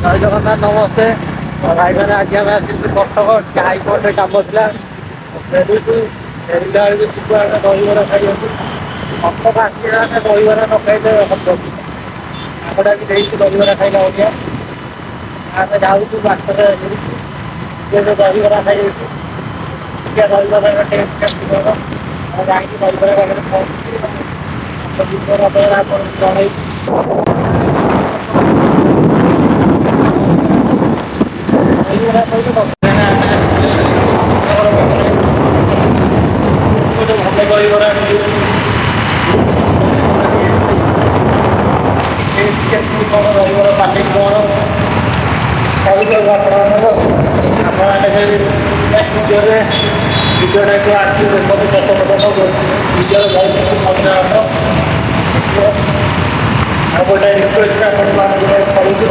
ଜୟ ଜଗନ୍ନାଥ, ନମସ୍ତେ ଭାଇମାନେ। ଆଜି ଆମେ ଆସିଛୁ କଟକ, ଟିକେ ହାଇକୋର୍ଟରେ କାମ ଥିଲା। ଫେରୁଛୁ, ଫେରିଲା ବେଳକୁ ଯିବୁ ଆମେ ଦହିବରା ଖାଇବାକୁ। କଟକ ଆସିଲେ ଆମେ ଦହିବରା ନ ଖାଇଲେ ହବନି। ପାଗଟା ବି ଦେଇଛି ଦହିବରା ଖାଇଲା ଭଳିଆ। ଆମେ ଯାଉଛୁ, ବାଟରେ ହେଇଛୁ ଏବେ ଦହିବରା ଖାଇବାକୁ। ଟିକେ ଦହିବରାର ଟେଷ୍ଟ କେମିତି କଣ, ଆମେ ଯାଇକି ଦହିବରା ପାଖରେ ପହଞ୍ଚୁଛୁ। ଆପଣଙ୍କୁ ଜଣେଇବୁ। ଦହିବରା କହିଲେ ଗୋଟେ ଭଲ ଦହିବରା ମିଳିବ। ଟେଷ୍ଟ କେମିତି କ'ଣ ଦହିବରା, କ୍ୱାଲିଟି କ'ଣ କହିଦେବୁ ଆପଣଙ୍କର। ଆପଣମାନେ ସେ ଭିଡ଼ିଓରେ, ଭିଡ଼ିଓଟାକୁ ଆସିକି ଦେଖନ୍ତୁ ଶେଷ ପର୍ଯ୍ୟନ୍ତ। ଭିଡ଼ିଓରେ ବହୁତ କିଛି ମଜା ହେବ। ଆଉ ଗୋଟେ ରିକ୍ୱେଷ୍ଟ ଆପଣମାନଙ୍କୁ କରୁଛୁ,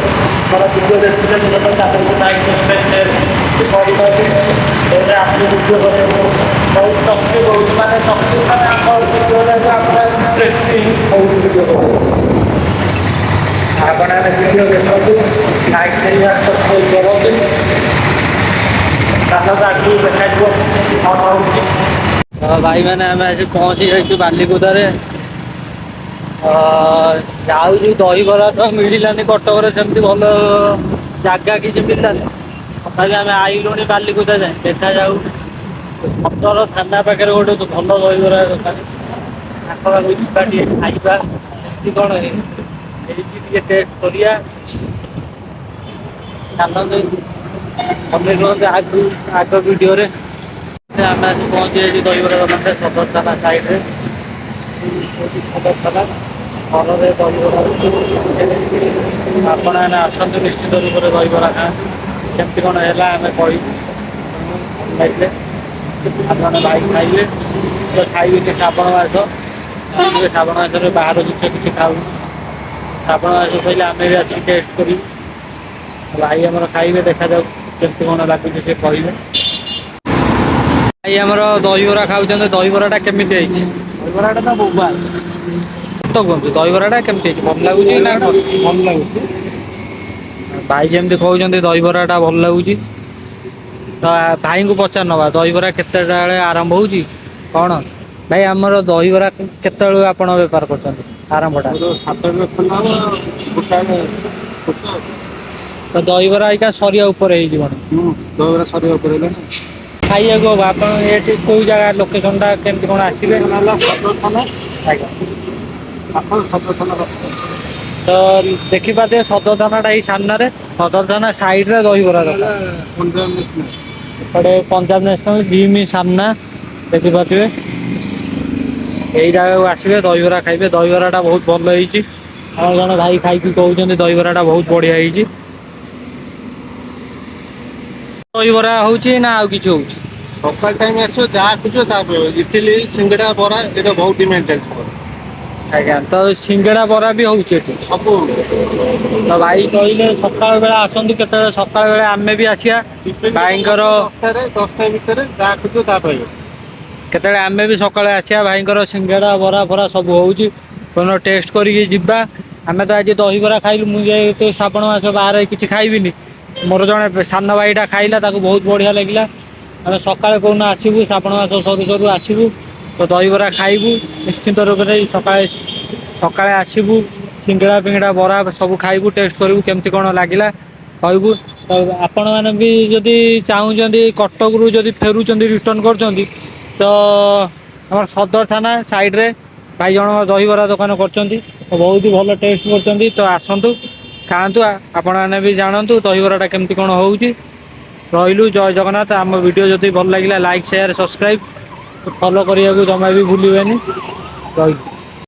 ମୋର ଭିଡ଼ିଓ ଦେଖିଲେ ତୁମେ ଚ୍ୟାନେଲକୁ ଲାଇକ୍, ସବସ୍କ୍ରାଇବ୍, ସେୟାର କିଛି କରିପାରିବେ। ଏଇଟା ଆମକୁ ଭିଡ଼ିଓ କରିବାକୁ ବହୁତ ତକଲିଫ ହେଉଛି, ମାନେ ତକଲିଫ ମାନେ ଆମ ଭିଡ଼ିଓଟାକୁ ଆମର ଇଣ୍ଟରେଷ୍ଟିଂ ହେଉଛି ଭିଡ଼ିଓ କରିବାକୁ। ଆପଣମାନେ ଭିଡ଼ିଓ ଦେଖନ୍ତୁ, ଲାଇକ୍, ସେୟାର, ସବସ୍କ୍ରାଇବ୍ କରନ୍ତୁ। ଚାଲନ୍ତୁ, ଆଗକୁ ଦେଖାଯିବ କ'ଣ ହେଉଛି। ଭାଇମାନେ, ଆମେ ଆସି ପହଞ୍ଚି ଯାଇଛୁ ବାଲିକୁଦାରେ। ଯାଉଛୁ, ଦହିବରା ତ ମିଳିଲାନି କଟକରେ, ସେମିତି ଭଲ ଜାଗା କିଛି ମିଳିଲାନି। ତଥାପି ଆମେ ଆଇଲୁଣି ବାଲିକୁଦା ଯାଏଁ। ଦେଖାଯାଉ, ସଦର ଥାନା ପାଖରେ ଗୋଟେ ଭଲ ଦହିବରା ଦୋକାନ, ତାଙ୍କ ପାଖକୁ ଯିବା, ଟିକେ ଖାଇବା, କେମିତି କ'ଣ ହେଇଛି ଟିକେ ଟେଷ୍ଟ କରିବା। ଚାଲନ୍ତୁ, ମନେ ରୁହନ୍ତୁ ଆଗକୁ ଆଗ ଭିଡ଼ିଓରେ। ଆମେ ଆଜି ପହଞ୍ଚି ଯାଇଛୁ ଦହିବରା ଦୋକାନରେ, ସଦର ଥାନା ସାଇଡ଼ରେ। ସଦର ଥାନା ଘରରେ ଦହିବରା। ଆପଣମାନେ ଆସନ୍ତୁ, ନିଶ୍ଚିତ ରୂପରେ ଦହିବରା ଖାଆନ୍ତୁ। କେମିତି କ'ଣ ହେଲା ଆମେ କହିବୁ ଭଲ ଲାଗିଲେ। ଆପଣ ଭାଇ ଖାଇବେ ତ ଖାଇବେନି। ଶ୍ରାବଣ ମାସ, ଆମେ ଶ୍ରାବଣ ମାସରେ ବାହାର ଜିନିଷ କିଛି ଖାଉନୁ। ଶ୍ରାବଣ ମାସ କହିଲେ ଆମେ ବି ଆସିକି ଟେଷ୍ଟ କରିବୁ। ଭାଇ ଆମର ଖାଇବେ, ଦେଖାଯାଉ କେମିତି କ'ଣ ଲାଗୁଛି, ସେ କହିବେ। ଭାଇ ଆମର ଦହିବରା ଖାଉଛନ୍ତି। ଦହିବରାଟା କେମିତି ହେଇଛି? ଦହିବରାଟା ତ ବୋବାଲ। ତ କୁହନ୍ତୁ, ଦହିବରାଟା କେମିତି ହେଇଛି? ଭଲ ଲାଗୁଛି ନା? ଭଲ ଲାଗୁଛି। ଭାଇ ଯେମିତି କହୁଛନ୍ତି ଦହିବରାଟା ଭଲ ଲାଗୁଛି, ତ ଭାଇଙ୍କୁ ପଚାରି ନବା ଦହିବରା କେତେଟା ବେଳେ ଆରମ୍ଭ ହଉଛି କ'ଣ। ଭାଇ, ଆମର ଦହିବରା କେତେବେଳୁ ଆପଣ ବେପାର କରୁଛନ୍ତି, ଆରମ୍ଭଟା? ମୋର 7ଟାରେ ଖୋଲା ହବ, 1ଟାରେ ଖୋଲା। ତ ଦହିବରା ଏଇକା ସରିବା ଉପରେ ହେଇଯିବଣି? ହୁଁ, ଦହିବରା ସରିବା ଉପରେ ହେଲାଣି। ଖାଇବାକୁ ହବ ଆପଣ ଏଠି କୋଉ ଜାଗା, ଲୋକେସନଟା କେମିତି କ'ଣ ଆସିବେ? ହେଲା ସଦର ଥାନା। ଆଜ୍ଞା। ଆପଣ ସଦର ଥାନା ପାଖରେ। ତ ଦେଖିପାରୁଥିବେ, ସଦର ଥାନାଟା ଏଇ ସାମ୍ନାରେ, ସଦର ଥାନା ସାଇଡରେ ଦହିବରା ଦୋକାନ। ପଞ୍ଜାବ ନ୍ୟାସନାଲ। ଏପଟେ ପଞ୍ଜାବ ନ୍ୟାସନାଲ ଜିମ୍ ସାମ୍ନା ଦେଖିପାରୁଥିବେ। ଏଇ ଜାଗାକୁ ଆସିବେ, ଦହିବରା ଖାଇବେ। ଦହିବରାଟା ବହୁତ ଭଲ ହେଇଛି। ଆମର ଜଣେ ଭାଇ ଖାଇକି କହୁଛନ୍ତି ଦହିବରାଟା ବହୁତ ବଢିଆ ହେଇଛି। ଦହିବରା ହଉଛି ନା ଆଉ କିଛି ହଉଛି? ସକାଳ ଟାଇମ୍ ଆସିବ, ଯାହା ଖୋଜିବ ତାହା ପାଇବ। ଇଟିଲି, ସିଙ୍ଗଡ଼ା, ବରା, ଏଇଟା ବହୁତ ଡିମାଣ୍ଡ ଚାଲିଛି। ଆଜ୍ଞା, ତ ସିଙ୍ଗଡ଼ା ବରା ବି ହଉଛି ଏଠି? ସବୁ। ତ ଭାଇ କହିଲେ ସକାଳ ବେଳା ଆସନ୍ତୁ କେତେବେଳେ, ସକାଳ ବେଳେ ଆମେ ବି ଆସିବା ଭାଇଙ୍କର। 10ଟାରେ, 10ଟା ଭିତରେ ଯାହା ଖୋଜିବ ତାହା ପାଇବ। କେତେବେଳେ ଆମେ ବି ସକାଳେ ଆସିବା। ଭାଇଙ୍କର ସିଙ୍ଗଡ଼ା, ବରା ଫରା ସବୁ ହଉଛି, କୋଉଦିନ ଟେଷ୍ଟ କରିକି ଯିବା। ଆମେ ତ ଆଜି ଦହିବରା ଖାଇଲୁ। ମୁଁ ଯେହେତୁ ଶ୍ରାବଣ ମାସ, ବାହାରେ କିଛି ଖାଇବିନି। ମୋର ଜଣେ ସାନ ଭାଇଟା ଖାଇଲା, ତାକୁ ବହୁତ ବଢ଼ିଆ ଲାଗିଲା। ଆମେ ସକାଳେ କୋଉଦିନ ଆସିବୁ, ଶ୍ରାବଣ ମାସ ସରୁ ସରୁ ଆସିବୁ, ତ ଦହିବରା ଖାଇବୁ ନିଶ୍ଚିନ୍ତ ରୂପରେ। ସକାଳେ ସକାଳେ ଆସିବୁ, ସିଙ୍ଗଡ଼ା ଫିଙ୍ଗଡ଼ା, ବରା ସବୁ ଖାଇବୁ, ଟେଷ୍ଟ କରିବୁ, କେମିତି କ'ଣ ଲାଗିଲା କହିବୁ। ତ ଆପଣମାନେ ବି ଯଦି ଚାହୁଁଛନ୍ତି, କଟକରୁ ଯଦି ଫେରୁଛନ୍ତି, ରିଟର୍ନ କରୁଛନ୍ତି, ତ ଆମର ସଦର ଥାନା ସାଇଡ଼ରେ ଭାଇ ଜଣ ଦହିବରା ଦୋକାନ କରିଛନ୍ତି, ତ ବହୁତ ଭଲ ଟେଷ୍ଟ କରୁଛନ୍ତି। ତ ଆସନ୍ତୁ, ଖାଆନ୍ତୁ, ଆପଣମାନେ ବି ଜାଣନ୍ତୁ ଦହିବରାଟା କେମିତି କ'ଣ ହେଉଛି। ରହିଲୁ, ଜୟ ଜଗନ୍ନାଥ। ଆମ ଭିଡ଼ିଓ ଯଦି ଭଲ ଲାଗିଲା, ଲାଇକ୍, ସେୟାର, ସବସ୍କ୍ରାଇବ୍, ଫଲୋ କରିବାକୁ ଜମା ବି ଭୁଲିବେନି। ରହିଲୁ।